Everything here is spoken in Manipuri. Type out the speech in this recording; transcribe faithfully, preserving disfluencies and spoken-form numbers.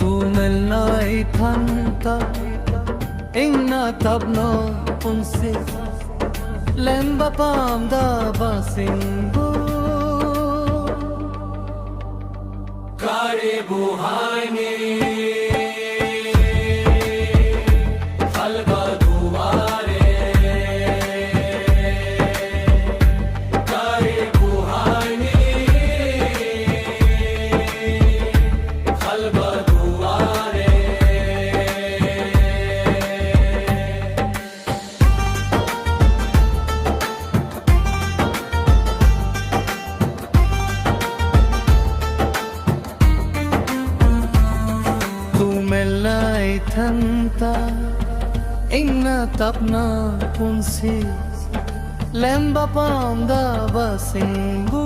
ꯇꯨꯃꯤꯟꯅ ꯏꯊꯟꯇ ꯏꯪꯅ ꯇꯞꯅ ꯄꯨꯟꯁꯤ ꯂꯦꯟꯕ ꯄꯥꯝꯗꯕꯁꯤꯡꯕꯨ ꯀꯔꯤꯕꯨ ꯍꯥꯏꯅꯤ? ꯈꯜꯕꯗꯨ ꯋꯥꯔꯦ꯫ ꯀꯔꯤꯕꯨ ꯍꯥꯏꯅꯤ? ꯈꯜꯕꯗꯨ ꯋꯥꯔꯦ꯫ ꯇꯨꯃꯤꯟꯅ ꯏꯊꯟꯇ ꯏꯪꯅ ꯇꯞꯅ ꯄꯨꯟꯁꯤ ꯂꯦꯟꯕ ꯄꯥꯝꯗꯕꯁꯤꯡꯕꯨ